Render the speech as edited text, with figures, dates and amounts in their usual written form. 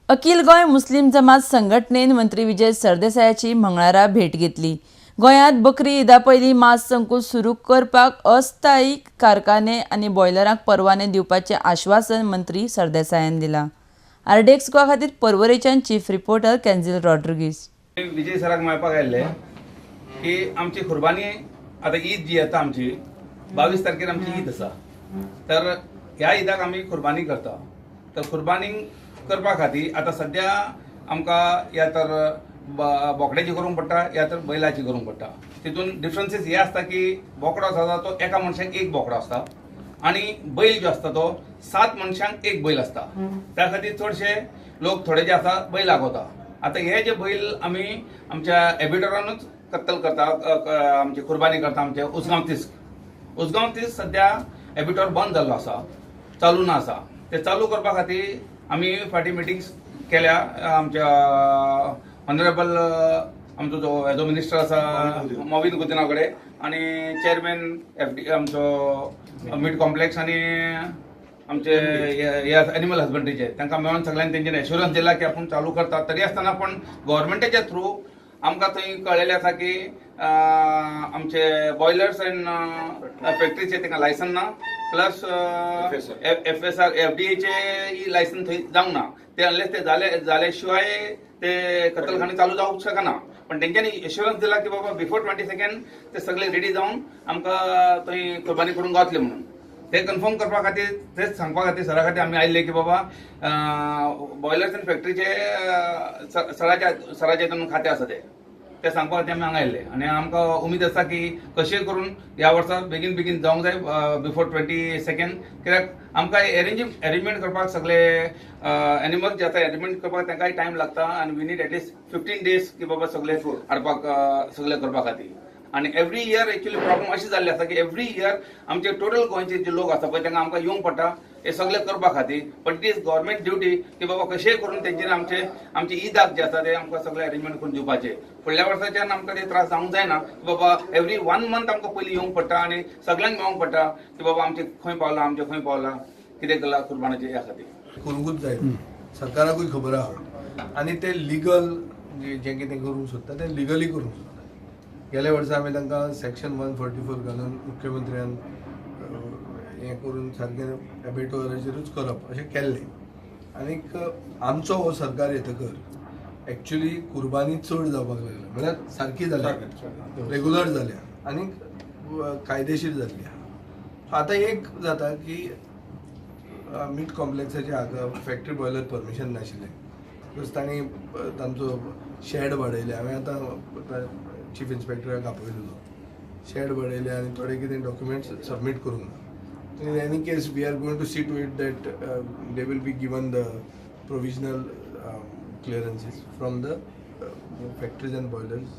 अखिल गोंय मुस्लीम जमात संघटनेन मंत्री विजय सरदेसायाची मंगळारा भेट घेतली. गोंयांत बकरी ईदा पयलीं मांस संकूल सुरू करपाक अस्थायी कारखाने आनी बॉयलरांक परवाने दिवपाचें आश्वासन मंत्री सरदेसायान दिलां. आरडीएक्स गोवा खातीर पर्वरेच्यान चीफ रिपोर्टर कॅन्झील रॉड्रिगीस. विजय सराक मेळपाक आयिल्ले की आमची कुर्बानी आतां ईद जी येता, आमची 22 तारखेर आमची ईद आसा, तर ह्या ईदाक आमी कुर्बानी करता. तर कुर्बानी करपा खातीर आतां सद्या आमकां या तर बोकड्याची करूंक पडटा या तर बैलाची करूंक पडटा. तितून डिफरन्सीस हे आसता की बोकडो आसा तो एका मनशाक एक बोकडो आसता आनी बैल जो आसता तो 7 मनशांक एक बैल आसता. त्या खातीर चडशे लोक थोडे जे आसा बैलाक वता. आतां हे जे बैल आमी आमच्या एबिटोरानूच कत्तल करता, आमची कुर्बानी करता. आमचे उसगांव तिस्क, उसगांव तिस्क सद्या एबिटोर बंद जाल्लो आसा, चालू ना आसा. ते चालू करपा खातीर आमी फाटीं मिटिंग्स केल्या आमच्या ऑनरेबल आमचो जो हेजो मिनिस्टर आसा मॉवीन गुदिन्हा कडेन आनी चेअरमॅन एफडी आमचो मीट कॉम्प्लेक्स आनी आमचे हे एनिमल हजबंड्रीचे, तांकां मेळोन सगळ्यांनी तेंच्यानी एश्युरन्स दिला की आपूण चालू करता. तरी आसतना पण गव्हर्मेंटाच्या थ्रू आमकां थंय कळ्ळेलें आसा की आमचे बॉयलर्स अँड फॅक्टरीचे तांकां लायसन ना, प्लस एफएसआर एफडीएचे लायसन थंय जावंक ना. ते अनलेस ते जाले जाले शिवाय ते कत्तलखाने चालू जावंक शकना. पण तेंच्यांनी एश्युरन्स दिला की बाबा बिफोर 22 ते सगळे रेडी जावन आमकां थंय कुर्बानी करूंक गावतले म्हणून. ते कन्फर्म करपा खातीर, तेच सांगपा खातीर सरा खातीर आमी आयिल्ले की बाबा बॉयलर्स अँड फॅक्टरीचे सराच्या सराचे हितून खातें आसा, ते ते सांगपा खातीर आमी हांगा आयिल्ले. आनी आमकां उमेद आसा की कशें करून ह्या वर्सा बेगीन बेगीन जावंक जाय बिफोर 22, कित्याक आमकां एरेंजमेंट करपाक सगळे एनिमल्स जे आसा एरेंजमेंट करपाक तांकांय टायम लागता आनी we need at least 15 days की बाबा सगळे हाडपाक, सगळे करपा खातीर. आनी एवरी इयर एक्चुअली प्रॉब्लम अशी जाल्ली आसा की एवरी इयर आमचे टोटल गोंयचे जे लोक आसा पळय तांकां आमकां येवंक पडटा हे सगळे करपा खातीर. But it is government duty की बाबा कशेंय करून तेंच्यानी आमचे आमचे ईदाक जे आसा ते आमकां सगळे अरेंजमेंट करून दिवपाचे. फुडल्या वर्साच्यान आमकां ते त्रास जावंक जायना की बाबा एवरी 1 मंथ आमकां पयलीं येवंक पडटा आनी सगळ्यांक मेळोंक पडटा की बाबा आमचें खंय पावलां, आमचें खंय पावलां, कितें केलां कुर्बानाचें ह्या खातीर. करूंकूच जाय, सरकाराकूय खबर आहा आनी ते लिगल जें कितें करूंक सोदता तें लिगली करूंक सोदता. गेल्या वर्सा आमी तांकां सेक्शन 144 घालून मुख्यमंत्र्यान हें करून सारकें एबिटोराचेरूच करप अशें केल्लें. आनीक आमचो हो सरकार येतकर एक्चुली कुर्बानी चड जावपाक लागल्या, म्हळ्यार सारकी जाल्या, रेगुलर जाल्या आनीक कायदेशीर जाल्ली आहा. आतां एक जाता की मीट कॉम्प्लेक्साचे हांगा फॅक्टरी बॉयलर परमिशन नाशिल्लें, प्लस तांणी तांचो शेड वाडयले. हांवें आतां चीफ इन्स्पेक्टराक आपयलेलो, शेड वाडयले आनी थोडे कितें डॉक्युमेंट्स सबमीट करूंक ना. In any case we are going to see to it that they will be given the provisional clearances from the factories and boilers.